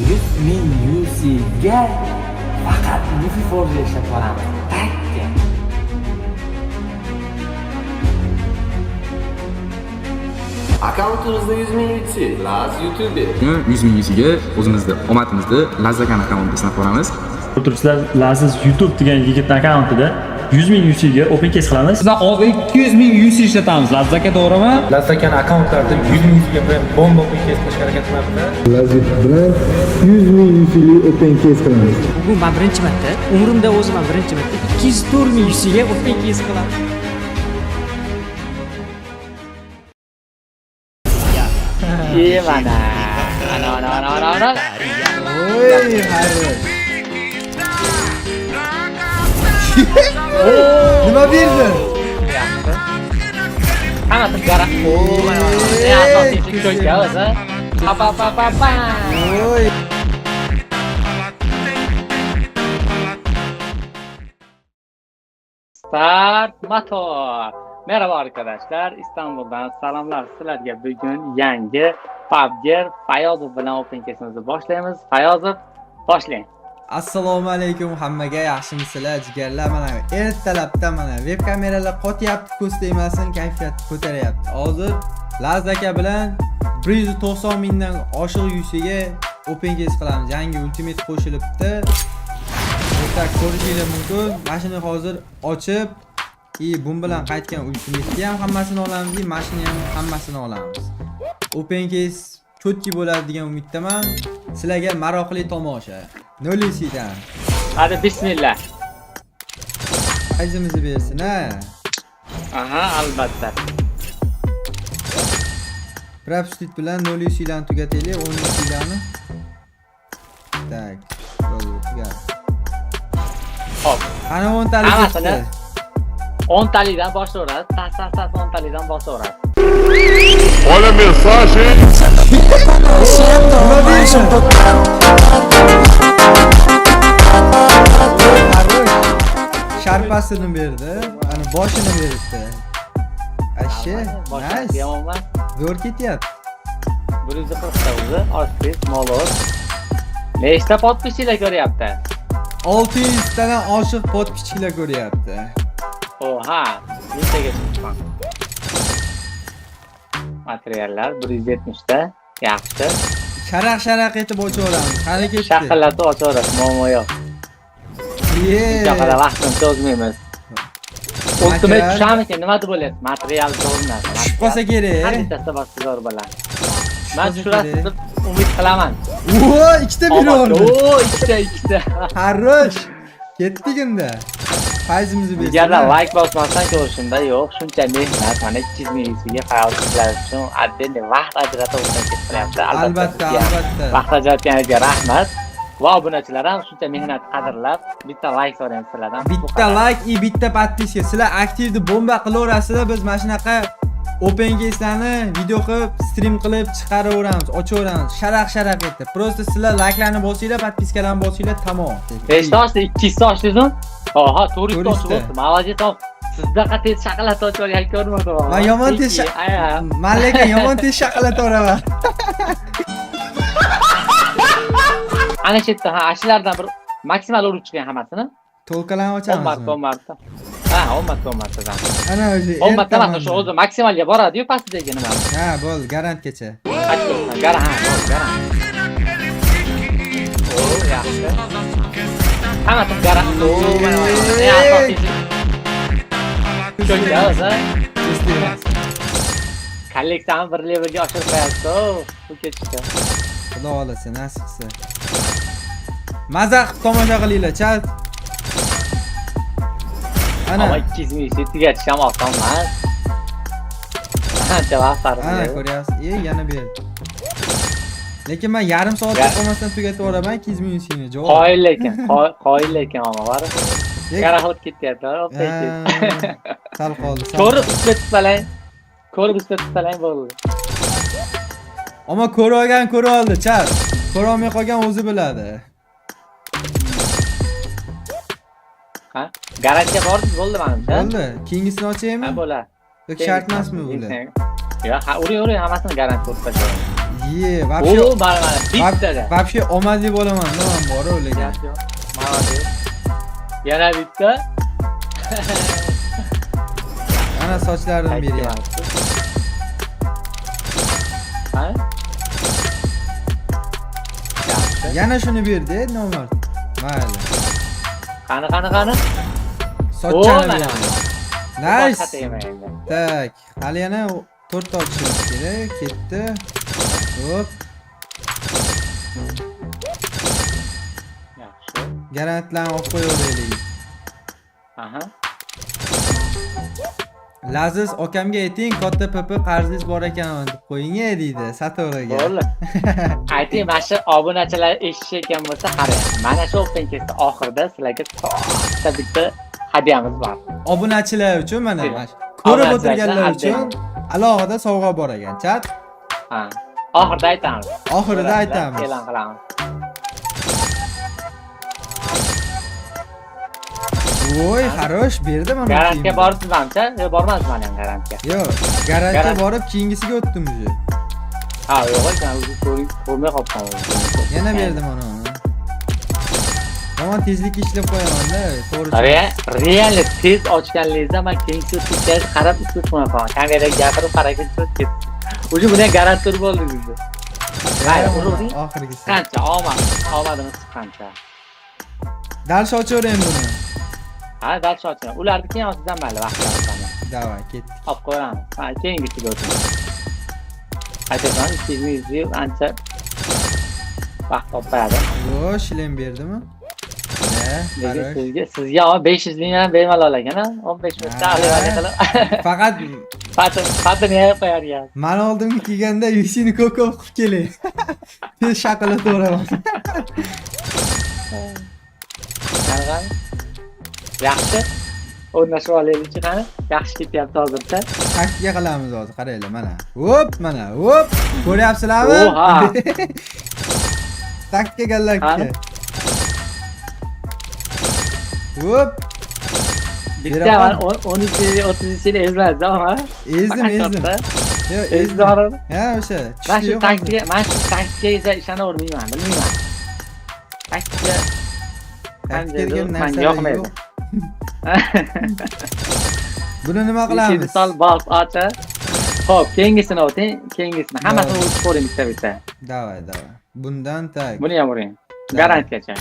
100 ming UC ga faqat Luffy Forge ishlab boramiz. Takka. Akkauntimizda 100 ming UC, Laz YouTube. 100 ming UCga o'zimizni omadimizni Lazzakan akkauntida sinab ko'ramiz. O'tiribsizlar, Laziz YouTube degan yigitning akkauntida 100 ming UCga open case qilamiz. Bizlar hozir 200 ming UC ishlatamiz. Lazzaka to'g'rimi? Lazzakan akkauntlarda 100 ming UCga bilan bomba open case qilishga harakat qilyapti. Laziz bilan 100 ming UC'li open case qilamiz. Bugun men birinchi marta, umrimda o'zim ham birinchi marta 204 ming UCga open case qilaman. E mana. Ana ana ana ana ana. Oy, хорош. Nima berdi? Yaxshi. Hammasi gara. O, mana mana. Eng asosiysi cho'kka o'zi. Pa pa pa pa pa. Oy. Start motor. Merhaba arkadaşlar. İstanbul'dan salamlar sizlarga. Bugun yangi PUBG Fayozov bilan open case'imizni boshlaymiz. Fayozov, boshlang. Assalomu alaykum hammaga, yaxshimisizlar jigarlar? Mana ertalabdan mana web kameralar qotyapti, ko'z tegmasin, kayfiyatni ko'taryapti. Hozir Laz aka bilan 190 mingdan oshiq UCga open case qilamiz. Yangi ultimate qo'shilibdi. O'rtak ko'rishinglar mumkin. Mashina hozir ochib, и bun bilan qaytgan ultimate'ni ham hammasini olamiz, и mashina ham hammasini olamiz. Open case cho'tki bo'ladi degan umiddaman. Sizlarga maroqli tomosha. Nol UC'dan. Hadi bismillah. Fayzimizni bersin, ha. Aha, albatta. Propustit bilan 0 UC'larni tugataylik, 10 UC'larni. Так, bo'ldi, tugadi. Xo'p, Qani 10 talik Hammasini ketdi. 10 talikdan boshlayveradi. Tas tas tas 10 talikdan bosaveradi. Olha a mensagem. Nima berdi? Хорош. Sharpasini berdi, ana boshini beribdi. Ashe, Boshqa nice. yomon emas. Zo'r ketyapti. 140 ta o'zi, ochdingiz, молодец. Nechta подписчик lar ko'ryapti? 600 tadan oshiq подписчик lar ko'ryapti. Oha, nechaga chiqqan? Materiallar 170 ta. Yaxshi. Sharaq sharaq etib ochaveramiz. Qani ketdi? Shaqillatib ochaverasiz, muammo yo'q. Ye. Shaqada vaqtini cho'zmaymiz. Ultimate Material. tushamikin, nima deb o'ylaysiz? Material zo'r narsa. Tushib qolsa kerak. Har bittasida boshqa zo'r bo'ladi. Man qolsa tushirasiz kerak. deb umid qilaman. O, ikkita berib O, ikkita, ikkita. Хорош. Ketdik unda. Fayzimizni bersin. Jigarlar, like bosmasdan ko'rishimda yo'q, shuncha mehnat, mana 200 ming UCga faol sizlar uchun отдельный vaqt ajratib o'tgan qilyapti. Albatta, sizga ham albatta. vaqt ajratganingizga rahmat. Va obunachilar ham shuncha mehnat qadrlab, bitta like so'raymiz sizlardan. Bu Bitta qadar. like и bitta подписка. Sizlar aktivni bomba qilaverasizlar, biz mana shunaqa open case'larni video qilib, stream qilib chiqaraveramiz, ochaveramiz. Sharaq sharaq etib. Просто sizlar likelarni bosinglar, подписка larni bosinglar, tamom. Nechta ochdi? 200 ta ochdingizmi? Oha, 400 ta ochib 400 ta. bo'ldi. Молодец. Sizdaqa tez shaqillatib ochib olgan ko'rmadim. Man yomon tez Man lekin yomon tez shaqillataveraman. Ana shu yerda, ha, shulardan bir maksimal urib chiqing hammasini. To'lkalarni 10 ochamizmi? marta, 10 marta. Ha, 10 marta, 10 martadan. Ana o'sha. 10 marta emas, ertaman. o'sha o'zi maksimalga boradi-yu pastidagi nima. Ha, bo'ldi, garantgacha. Garant, ha, bo'ldi, garant. O, yaxshi. Hammasi garant. O, mana mana. Eng asosiysi. Cho'kka o'zi. Test emas. Kolleksiyani bir levelga oshirib qo'yapsiz. Bu ketishda. Xudo xohlasa, nasib qilsa. Maza qilib tomosha qilinglar, chat. Ana. Ammo 200 ming tugatish ham oson emas. Ancha vaqt sarf Ana qiladi. ko'ryapsiz. E, yana berdi. Lekin men yarim soatda qolmasdan tugatib yuboraman 200 ming UC'ni javob. Qoyil lekin, qoyil lekin ammo baribir. Gara qilib ketyapti. Sal qoldi. Sal. Ko'rib ustida tutsalang, ko'rib ustida tutsalang bo'ldi. Ammo ko'ra olgan ko'ra oldi, chat. Ko'ra olmay qolgan o'zi biladi. Ha? Garantga bordik, bo'ldi menimcha. Bo'ldi. Keyingisini ochaymi? Ha, bo'ladi. Yoki shart emasmi bular? Yo'q, ha, uring, uring, hammasini garantga o'tkazib. Ye, вообще O, mana mana bittada. Вообще omadli bo'laman, nima bor ularga. Gap yo'q. Молодец. Yana bitta. Ana sochlarini beryapti. Ha? Yaxshi. Yana shuni berdi, nomard. Mayli. Qani, qani, qani? Sochchani O, mana. berdi. Nice. Boshqa tegma endi. Так, hali yana 4 ta ochishimiz kerak. Ketdi. Hop. Yaxshi. Garantlarni olib qo'yaveraylik. Aha. Laziz okamga ayting, katta PP qarzingiz bor ekan deb qo'ying deydi Satoraga. Bo'ldi. Ayting, mana shu obunachilar eshitishayotgan bo'lsa, qarang. Mana shu Open Case'da oxirida sizlarga katta bitta hadiyamiz bor. Obunachilar uchun mana Evet. mana shu ko'rib Obunachilar o'tirganlar uchun uchun alohida sovg'a bor ekan, chat. Ha. Oxirida aytamiz. Oxirida aytamiz. E'lon qilamiz. Voy, хорош, berdi mana. Garantga kiyimni. boribsiz manimcha? Yo'q, bormadingiz mana ham garantga. Yo'q, garantga borib keyingisiga o'tdim уже. Ha, yo'q, ekan, o'zi ko'rmay qolibman. Yana berdim uni. Yomon tezlikka ishlab qo'yaman-da, to'g'ri. Real tez ochganligingizda men keyingi o'tib qarab ustib qo'yaman. Kameraga gapirib qaragan chiqib ketdi. Уже buni ham garant turib bo'ldi уже. Mayli, uruvding. Oxirgisi. Qancha omad, omadimiz chiqqancha. Дальше ochaveraymi buni? Ha, дальше ochaman. Ularni keyin ochsam mayli, vaqt topsam. Давай, ketdik. Olib qo'yamiz. Ha, keyingisiga o'tamiz. Aytaman, 200 yil ancha vaqt olib qo'yadi. Yo, шлем berdimi? Ya, Lekin хорош. sizga ama 500 ming ham bemalol ekan, ha? 15 minutda Ha. alivani qilib Faqat patini yeb qo'yar ekan. mani oldimga kelganda UC'ni ko'p-ko'p qilib keling. Tez shaqilataveraman. Qani, qani? Yaxshi. O'rnashib olaylikchi, qani? Yaxshi ketyapti hozircha. Taktika qilamiz hozir, qaranglar mana. Hop, mana, hop. Ko'ryapsizlarmi? Oha. Taktika galaktika. Qani? Hop. Bitta Beraman. mana 13 yil, 30 yil ezmadi, ha? Ezdim, Faqat ezdim. katta. Yo'q, Ezdi ezdim. orada. Ha, o'sha. Mana shu Tushdi, yo'q. taktika, mana shu taktikaga ishonavermayman, bilmayman. Taktika Taktika degan manga narsalar yoqmaydi. yo'q. Buni nima qilamiz? Sol bos ocha. Xo'p, keyingisini o'ting, keyingisini. Hammasini Давай. urib ko'ring bitta-bitta. Давай, давай. Bundan tak. Buni ham uring. Давай. Garantgacha.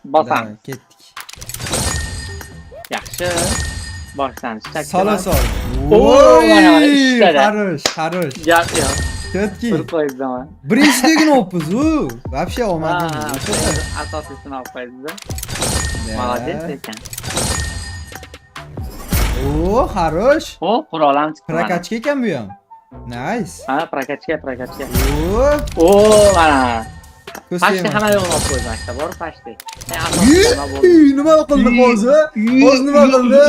Bosamiz. Давай, ketdik. Yaxshi. Boshlanish. Sola sol. Oo, mana mana ishtada. Хорош, хорош. Gap yo'q. Четкий. Urib qo'yibdi mana. Birinchiligini olibmiz u. Вообще omadimiz. Ha, asosiysi olib qo'yibdi. Молодец ekan. O, хорош. O, qurol ham chiqdi. Mana. Прокачка ekan bu ham. Nice. Ha, прокачка, прокачка. O, O, mana. ko'z Почти tegmadi. hamma yo'g'ini olib qo'ydi maktab, bor почти. Asosiysi nima bo'ldi? Ey, nima qildi hozir? Hozir nima qildi?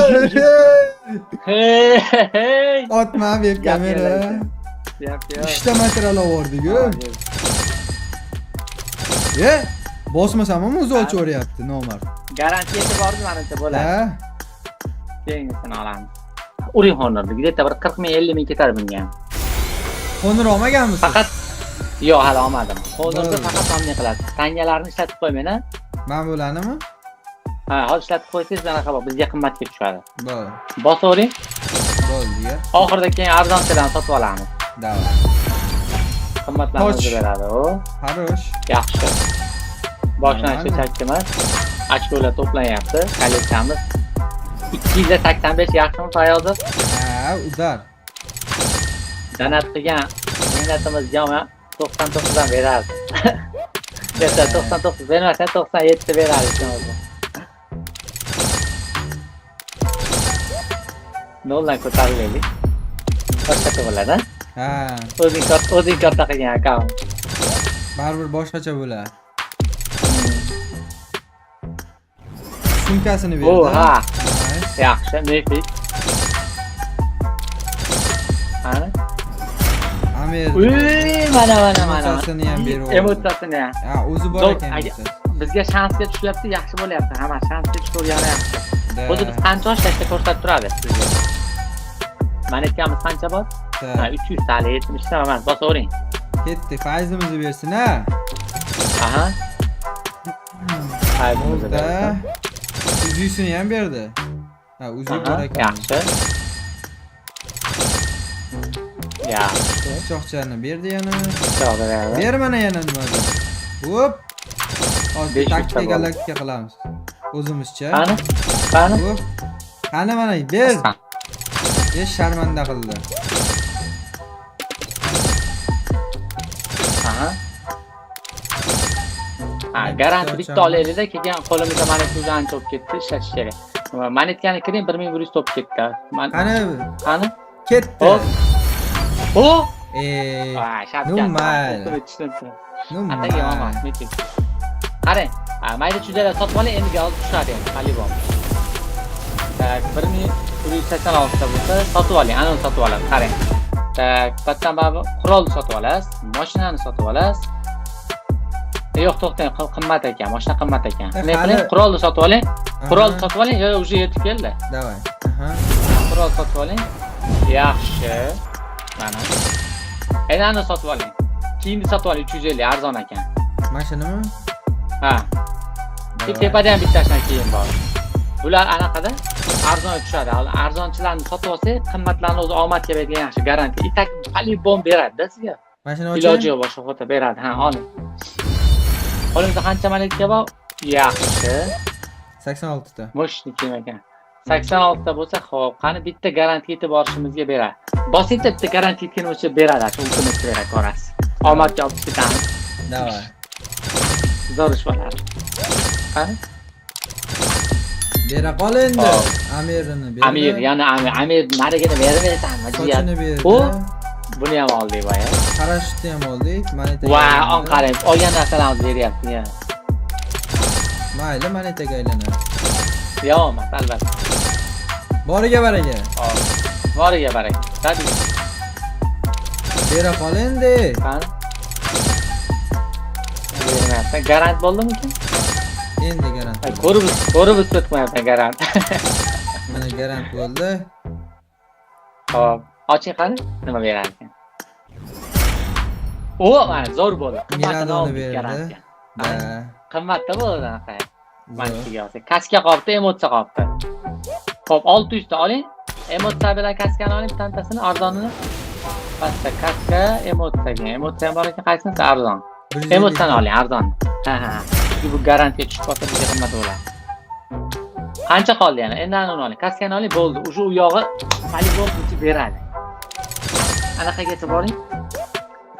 Hey, hey. Otma web kamera. Gap yo'q. Uchta material olib-ku. Молодец. E, bosmasam ham o'zi ochaveryapti nomard. Garantiya yetib bordi manimcha bo'ladi. Ha? Keyingisini olamiz. Uring Honorni. Где-то bir 40 ming, 50 ming ketadi bunga ham. Honor olmaganmisiz? Faqat yo'q, hali olmadim. Honorni Bo'ldi. faqat nomni qiladi. Tangalarni ishlatib qo'ymang, a? Mana bularnimi? Ha, hozir ishlatib qo'ysangiz anaqa bo'ladi, bizga qimmatga tushadi. Bo'ldi. Bosavering. Bo'ldi ya. Oxirida keyin arzonchalarni sotib olamiz. Давай. Qimmatlarni Toch. o'zi beradi u. Хорош. Yaxshi. Boshlanishi Нормально. chakki emas. Ochkolar to'planyapti. Kolleksiyamiz 285 yaxshimi, Fayozov? Ha, удар. Donat qilgan mehnatimizga ham 99 dan berardi. Desa 99 bermasa 97 berardi ekan o'zi. Noldan ko'tarilaylik. Boshqacha bo'ladi. Ha, O'zing katta qilgan akkaunt. Baribir boshqacha bo'ladi. Sumkasini berdi. O, ha. Nice. Yaxshi, мифик. Qani? Amir. Uy, mana mana mana. Emotsiyasini ham berib yubordi. Emotsiyasini ham. Ha, o'zi bor Zo'r, ekan agar- emotsiyasi. Bizga shansga tushyapti, yaxshi bo'lyapti. Hamma shansga tushavergani yaxshi. Да. O'zi biz qancha oshlashda ko'rsatib turadi sizga. Mana aytganimiz qancha bor? Да. Ha, 300 tali 70 ta emas, bosavering. Ketdi, fayzimizni bersin ha. Aha. Fayzimizni Da. bersin. Uzisini ham berdi. Ha, uzi bor ekan. Yaxshi. Yaxshi. Pichoqchani berdi yana. Pichoq beradi. Ber mana yana nimadir. Hop. Hozir 500 ta taktika bo'ldi. Galaktika qilamiz. O'zimizcha. Qani? Qani? Hop. Qani mana ber. E, sharmanda qildi. Aha. Ha, garanti bitta olaylik-da, keyin qo'limizda moneta уже ancha bo'lib ketdi, ishlatish kerak. Monetkani kiring, 1100 bo'lib ketdi. Qani Qani? Ketdi. Hop. O! E, Ha, shapka. Ну mayli. Ну Ataga emas, mayli. Qarang, ha, mayda chuydalar sotib oling, endi hozir tushadi endi, по-любому. Так, 1186 ta bo'lsa, sotib oling, anavini sotib olamiz, qarang. Так, bitta mana bu qurolni sotib olasiz, mashinani sotib olasiz. Yo'q, to'xtang, qimmat ekan, mashina qimmat ekan. Nima qiling? Qurolni sotib oling. Qurolni sotib oling, yo'q, уже yetib keldi. Давай. Aha. Qurol sotib oling. Yaxshi. Mana. Endi anavini sotib oling. Kiyimni sotib oling, 350 arzon ekan. Mashinami? Ha. Давай. Tepada ham bitta shunaqa kiyim bor. Bular anaqada arzon tushadi. Arzonchilarni sotib olsak, qimmatlarni o'zi omad keladigan yaxshi garantiya. И так по-любому beradi-da sizga. Mashina Iloji oching. yo'q boshqa xato beradi. Ha, oling. Qo'limizda qancha monetka bor? Yaxshi. 86 ta. Мощный kiyim ekan. 86 ta bo'lsa, xo'p, qani bitta garantiya yetib borishimizga beradi. Bosingda bitta garantiya yetguncha beradi, shu ultimate beradi, ko'rasiz. Omadga olib ketamiz. Давай. Zo'r ish bo'ladi. Qani? Bera qol endi. Hop. Amirini berdi. Amir, yana Amir, Amir narigini bermaysanmi? Sochini berdi. O, buni ham oldik boya. Parashyutni ham oldik. Monetaga Va, aylandi. On qarang, olgan narsalarimizni beryapti ya. Mayli, monetaga aylanadi. Yo'q, emas, albatta. Boriga baraka. Hop. Boriga baraka. Tabii. Bera qol endi. Qani? Bermayapti. Garant bo'ldimikin? Endi garant. Ay, ko'rib ko'rib o'tmayapti garant. Mana garant bo'ldi. Hop, oching qani, nima berar ekan? O, mana zo'r bo'ldi. Qimmatini Miradoni oldik berdi. garantga. Da. Qimmatda bo'ldi anaqa. Zo'r. Mana olsak. Kaska qolibdi, emotsiya qolibdi. Xo'p, 600 ta oling. Emotsiya bilan kaskani oling, tantasini, arzonini. Pastda kaska, emotsiyaga. Emotsiya ham bor ekan, qaysinisi arzon? 150 Emotsiyani oling, arzon. Ha. Chunki bu garantiya tushib qolsa bizga qimmat bo'ladi. Qancha qoldi yana? Endi anavini oling. Kaskani oling, bo'ldi. Уже u yog'i по-любому beradi. Anaqagacha boring.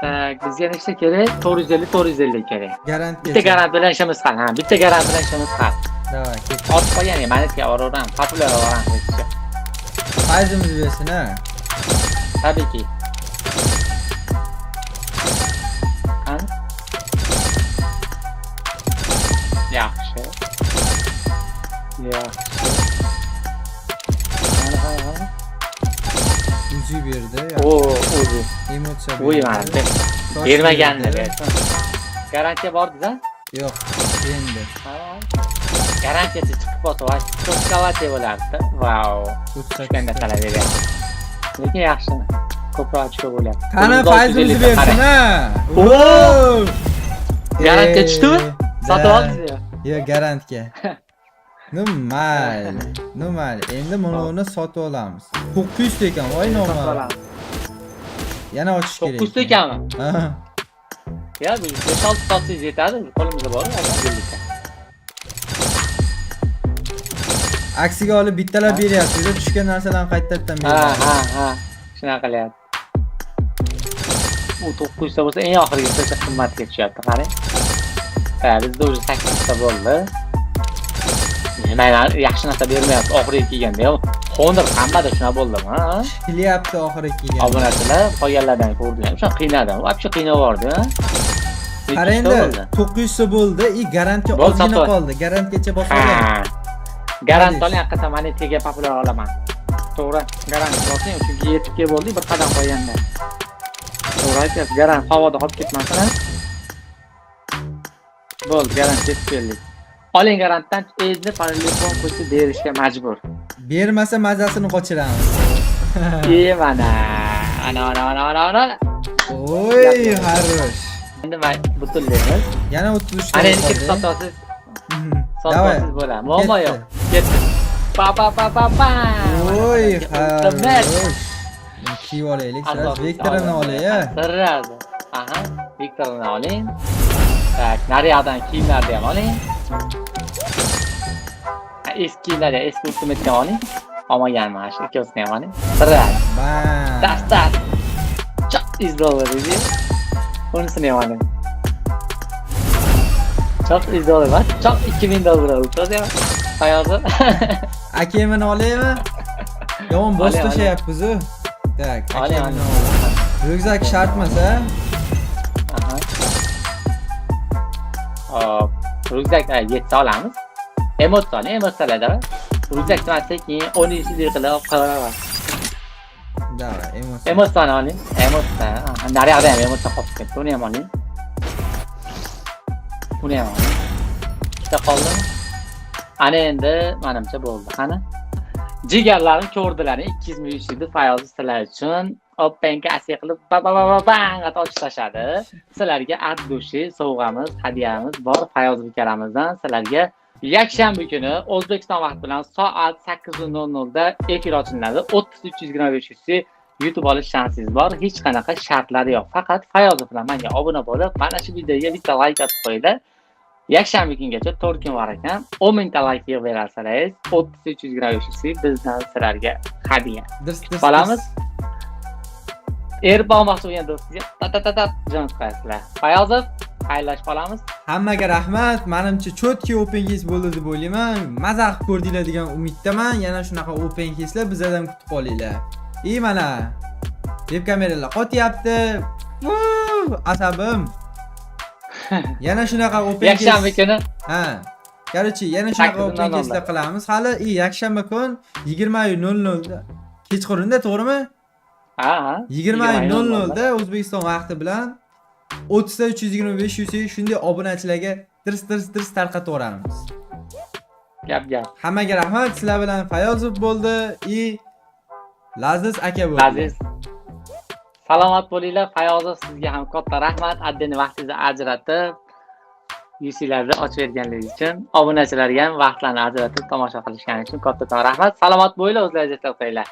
Так, bizga nechta kerak? 450, 450 kerak. Garantgacha. Bitta garant bilan ishimiz hal. Ha, bitta garant bilan ishimiz hal. Давай, ketdik. Ortib qolgan monetga boraveramiz, populyar boramiz. Fayzimizni bersin ha. Tabiiyki. Qani? Yaxshi. Yaxshi. Qani, qani, qani? Uzi berdi. O, o'zi. Emotsiya berdi. Uy, mana Tosh bermaganini berdi. bersin. Garantiya bordi-da? Yo'q, endi. Ha. Garantiyachi chiqib qolsa, voy, cho'kkalate bo'lardi. Vau. 38 Tushganda ta. talab beryapti. Lekin yaxshi. Ko'proq ochko bo'lyapti. Qani 650 fayzimizni ta, bersin qarang. ha. O! Garantga tushdimi? Sotib Da. oldingizmi? Yo'q, garantga. Ну mayli. Ну mayli. Endi buni sotib olamiz. 900 ta ekan, voy Sotib nomard. olamiz. Yana ochish kerak. 900 ta ekanmi? Ha. Ya bu 5-6 sotsangiz yetadi, qo'limizda bor, 650 ta. Aksiga olib bittalab beryapti. Tushgan narsalarni qaytadan Ha, beryapti. ha. Shunaqa qilyapti. U 900 ta bo'lsa, eng oxirgisi o'sha qimmatga tushyapti, qarang. Ha, bizda уже 800 ta bo'ldi. Nima, yaxshi narsa bermayapti oxiriga kelganda. Yo'q, Honor hammada shunaqa bo'ldimi, ha? Kelyapti oxiri kelgan. Obunachilar qolganlardan ko'rdilar. O'sha qiynadi. Вообще qiynab yubordi, ha? Qara Necha endi bo'ldi? 900 ta bo'ldi, и garantga Bo'ldi, ozgina sotib ol. qoldi. Garantgacha bosib olaylik. Ha. Garant oling, haqiqatan monetaga populyar olaman. To'g'ri, garant bosing, chunki yetib kelib bo'ldik, bir qadam qo'yganda. To'g'ri aytyapsiz, garant havoda qolib ketmasin. Ha? Bo'ldi, garant yetib keldik. Oling garantdan endi parallel qo'shib berishga majbur. Bermasa mazasini qochiramiz. E mana. Ana, ana, ana, ana, ana. Oy, хорош. Endi man butunlaymiz. Yana 33 ta Ana endi qoldi. ketib sotasiz. Давай. Sotasiz bo'ladi. Muammo Ketdi. yo'q. Ketdi. Pa pa pa pa pa. Oy, Ultimate. хорош. Buni kiyib olaylik, сразу Vektorini olay, a. Сразу. Aha, Viktorini oling. Так, nariyoqdan kiyimlarni ham oling. Ha, eski kiyimlarni ham, eski ultimate'ni ham oling. Olmagan mana shu ikkovsini ham oling. Сразу. Bam. Tas tas. Chop из доллар dedi. Unisini ham oling. Chop из dollar emas, chop 2000 dollar oldi. Fayozi. AKMni olaymi? Yomon bosib Oling, oling. tashlayapmiz-u. Так, Oling, AKMni oling. oling. Ryukzak shart emas, a? Aha. Hop, ryukzak yetsa olamiz. Emotsiya oling, emotsiyalarda. Ryukzak man sekin 10 yil qilib qo'yaman. Давай, emotsiya. Emotsiyani oling. Emotsiya. Aha, nariyoqda ham emotsiya qolib ketdi. Uni ham oling. Uni ham oling. Ikkita qoldi. Ana endi menimcha bo'ldi. Qani? Jigarlarim ko'rdilaring 200 ming UC'ni Fayozi sizlar uchun open kassa qilib ba ba ba ba bang ochib tashladi. Sizlarga от души sovg'amiz, hadiyamiz bor Fayoz ukalamizdan sizlarga. Yakshanba kuni O'zbekiston vaqti bilan soat 8:00 da efir ochiladi. 3325 UC yutib olish shansingiz bor. Hech qanaqa shartlari yo'q. Faqat Fayozov bilan menga obuna bo'lib, mana shu videoga bitta like otib qo'yinglar. Yakshanba kungacha 4 kun bor ekan. 10 mingta like yig'ib berarsangiz, 3325 UC bizdan sizlarga hadiya. Dirs dirs. Qolamiz. Erib olmoqchi bo'lgan do'stingizga ta ta ta ta jo'natib qo'yasizlar. Fayozov, xayrlashib qolamiz. Hammaga rahmat. Menimcha чёткий open case bo'ldi deb o'ylayman. Maza qilib ko'rdinglar degan umiddaman. Yana shunaqa open case'lar bizdan kutib qolinglar. И mana web kameralar qotyapti. Vuuu, asabim. Yana shunaqa open case. Yakshanba kuni Ha. Короче, yana shunaqa open 8:00 da. case'lar qilamiz. Hali и yakshanba kun 20:00 da kechqurunda, to'g'rimi? Ha. 20:00 da O'zbekiston vaqti bilan 30 ta 325 UC shunday obunachilarga dirs dirs dirs tarqataveramiz. Gap gap. Hammaga rahmat. Sizlar bilan Fayozov bo'ldi и Laziz aka bo'ldi. Aziz. Salomat bo'linglar. Fayozov, sizga ham katta rahmat. Отдельный vaqtingizni ajratib, UC'larni ochib berganligingiz uchun, obunachilarga ham vaqtlarini ajratib tomosha qilishgani uchun kattakon rahmat. Salomat bo'linglar, o'zlaringiz ehtiyot qilinglar.